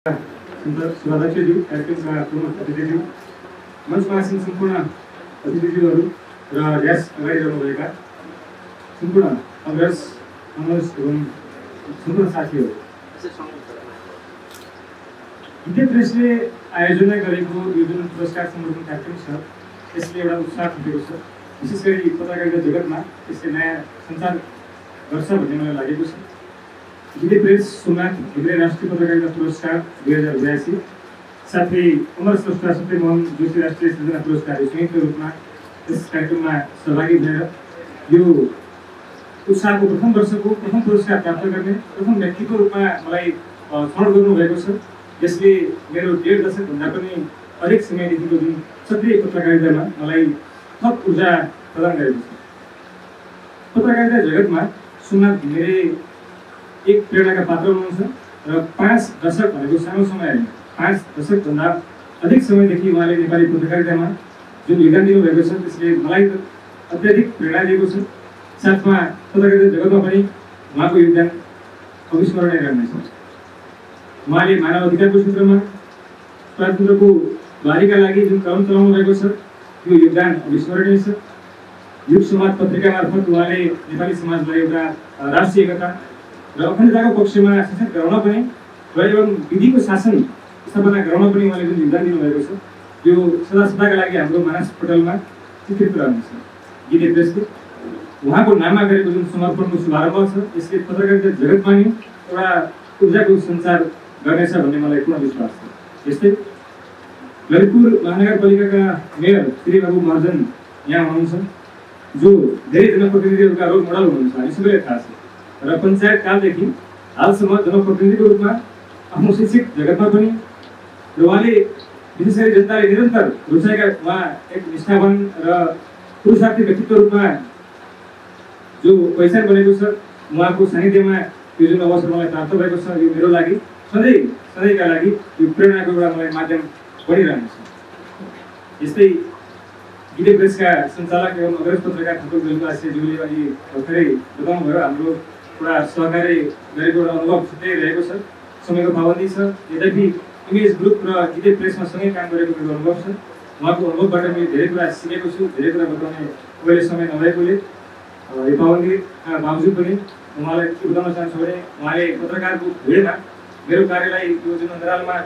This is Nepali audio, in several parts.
सुधाध्यक्षज्यू कार्यक्रमका प्रमुख अतिथिज्यू मञ्चमा आसीन सम्पूर्ण अतिथिज्यूहरू र यस अगाडि रहनुभएका सम्पूर्ण अग्रज एवं सम्पूर्ण साथीहरू, गिते प्रेसले आयोजना गरेको यो जुन पुरस्कार समर्पण कार्यक्रम छ यसले एउटा उत्साह थपेको छ। विशेष गरी पत्रकारिता जगतमा यसले नयाँ सञ्चार गर्छ भन्ने मलाई लागेको छ। गिते प्रेस सोमनाथ घिमिरे राष्ट्रिय पत्रकारिता पुरस्कार 2082 साथै अमर स्रष्टा सत्यमोहन जोशी राष्ट्रिय सृजना पुरस्कार संयुक्त रूपमा यस कार्यक्रममा सहभागी भएर यो उत्साहको प्रथम वर्षको प्रथम पुरस्कार प्राप्त गर्ने प्रथम व्यक्तिको रूपमा मलाई छनौट गर्नुभएको छ। यसले मेरो 1.5 दशकभन्दा पनि अधिक समयदेखिको जुन सक्रिय पत्रकारितामा मलाई थप ऊर्जा प्रदान गरेको छ। पत्रकारिता जगतमा सोमनाथ घिमिरे एक प्रेरणाका पात्र हुनुहुन्छ र 5 दशक भनेको सानो समय होइन। 5 दशकभन्दा अधिक समयदेखि उहाँले नेपाली पत्रकारितामा जुन योगदान दिनुभएको छ त्यसले मलाई अत्याधिक प्रेरणा दिएको छ। साथमा पत्रकारिता जगतमा पनि उहाँको योगदान अविस्मरणीय रहनेछ। उहाँले मानव अधिकारको क्षेत्रमा स्वतन्त्रको लहरीका लागि जुन कदम चलाउनु भएको छ यो योगदान अविस्मरणीय छ। युग समाज पत्रिका मार्फत उहाँले नेपाली समाजलाई एउटा राष्ट्रिय एकता र अखण्डताको पक्षमा सशक्त गराउन पनि र एवं विधिको शासन स्थापना गराउन पनि उहाँले जुन योगदान दिनुभएको छ यो सदाका लागि हाम्रो मानस पटलमा चित्रित रहनेछ। गिते प्रेसले उहाँको नाममा गरेको जुन समर्पणको शुभारम्भ छ यसले पत्रकारिता जगतमा नि एउटा ऊर्जाको सञ्चार गर्नेछ भन्ने मलाई पूर्ण विश्वास छ। यस्तै ललितपुर महानगरपालिकाका मेयर श्री बाबु महर्जन यहाँ हुनुहुन्छ जो धेरै जनप्रतिनिधिहरूका रोल मोडल हुनुहुन्छ, हामी सबैलाई थाहा छ। र पञ्चायत कालदेखि हालसम्म जनप्रतिनिधिको रूपमा आफ्नो शैक्षिक जगतमा पनि र उहाँले विशेष गरी जनताले निरन्तर रुचाएका उहाँ एक निष्ठावान र पुरुषार्थी व्यक्तित्व रूपमा जो पहिचान बनेको छ उहाँको सानिध्यमा यो जुन अवसर मलाई प्राप्त भएको छ यो मेरो लागि सधैँका लागि यो प्रेरणाको एउटा मलाई माध्यम बनिरहनेछ। यस्तै गिते प्रेसका सञ्चालक एवं अग्रज पत्रकार ठाकुर बेलुकाज्यूले अहिले भर्खरै बताउनु भयो हाम्रो एउटा सहकार्य गरेको एउटा अनुभव छुट्टै रहेको छ। समयको पाबन्दी छ, यद्यपि इमेज ग्रुप र गिते प्रेसमा सँगै काम गरेको मेरो अनुभव छ। उहाँको अनुभवबाट मैले धेरै कुरा सिकेको छु, धेरै कुरा बताउने अहिले समय नभएकोले यो पाबन्दीका बावजुद पनि उहाँलाई के बताउन चाहन्छु भने उहाँले पत्रकारको भिडमा मेरो कार्यलाई यो जुन अन्तरालमा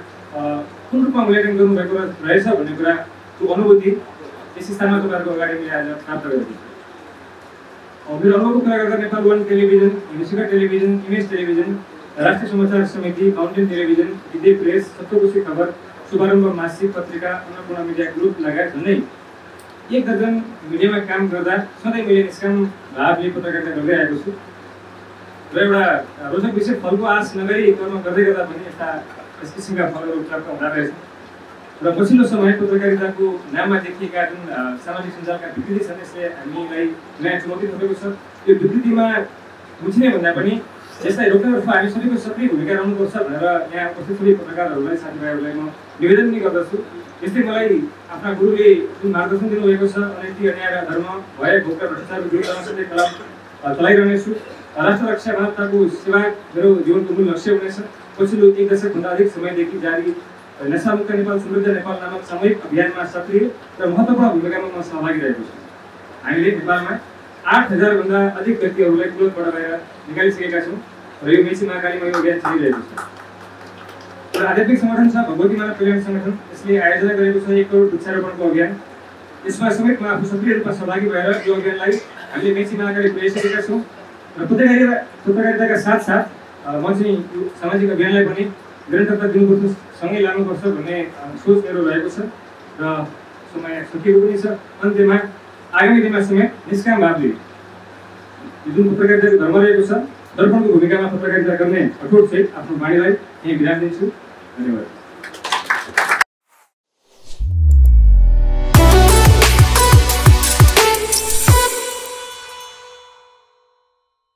कुन रूपमा मूल्याङ्कन गर्नुभएको रहेछ भन्ने कुराको अनुभूति यस स्थानमा तपाईँहरूको अगाडि मैले आज प्राप्त गरेको छु। मेरो अनुभवको कुरा गर्दा नेपाल 1 टेलिभिजन, हिन्दुसिका टेलिभिजन, इमेज टेलिभिजन, राष्ट्रिय समाचार समिति, माउन्टेन टेलिभिजन, गिते प्रेस, सप्तकोशी खबर, शुभारम्भ मासिक पत्रिका, अन्नपूर्ण मिडिया ग्रुप लगायत झन्डै 1 दर्जन मिडियामा काम गर्दा सधैँ मैले निष्काम भावले पत्रकारिता गर्दै आएको छु र एउटा रोचक विषय फलको आश नगरी कर्म गर्दै गर्दा पनि यस किसिमका फलहरू प्राप्त हुँदा रहेछ। र पछिल्लो समय पत्रकारिताको नाममा देखिएका जुन सामाजिक सञ्जालका विकृति छन् यसले हामीलाई नयाँ चुनौती थपेको छ। यो विकृतिमा मुछिने भन्दा पनि यसलाई रोक्नतर्फ हामी सबैको सक्रिय भूमिका रहनुपर्छ भनेर यहाँ उपस्थित सबै पत्रकारहरूलाई साथीभाइहरूलाई म निवेदन पनि गर्दछु। यस्तै मलाई आफ्ना गुरुले जुन मार्गदर्शन दिनुभएको छ अनैतिक अन्याय र धर्म भय भोग र भ्रष्टाचारको विरुद्धमा सधैँ कलम चलाइरहनेछु। राष्ट्र रक्षा मानवताको सेवा मेरो जीवनको मूल लक्ष्य हुनेछ। पछिल्लो 1 दशकभन्दा अधिक समयदेखि जारी नशामुक्त नेपाल समृद्ध नेपाल नामक सामूहिक अभियानमा सक्रिय र महत्त्वपूर्ण भूमिकामा म सहभागी रहेको छु। हामीले नेपालमा 8000 भन्दा अधिक व्यक्तिहरूलाई कुलतबाट बाहिर निकालिसकेका छौँ र यो मेची महाकालीमा यो अभियान चलिरहेको छ। र आध्यात्मिक संगठन छ भगवती मानव कल्याण संगठन, यसले आयोजना गरेको छ 1 करोड वृक्षारोपणको अभियान। यसमा समेत म आफू सक्रिय रूपमा सहभागी भएर यो अभियानलाई हामीले मेची महाकाली पुर्याइसकेका छौँ र पत्रकारिताका साथसाथ म चाहिँ यो सामाजिक अभियानलाई पनि निरन्तरता दिनुपर्छ, सँगै लानुपर्छ भन्ने सोच मेरो रहेको छ र समय सकिएको पनि छ। अन्त्यमा आगामी दिनमा समेत निष्काम भावले जुन पत्रकारिताको धर्म रहेको छ दर्पणको भूमिकामा पत्रकारिता गर्ने अठोट सहित आफ्नो बाणीलाई यहीँ विराम दिन्छु। धन्यवाद।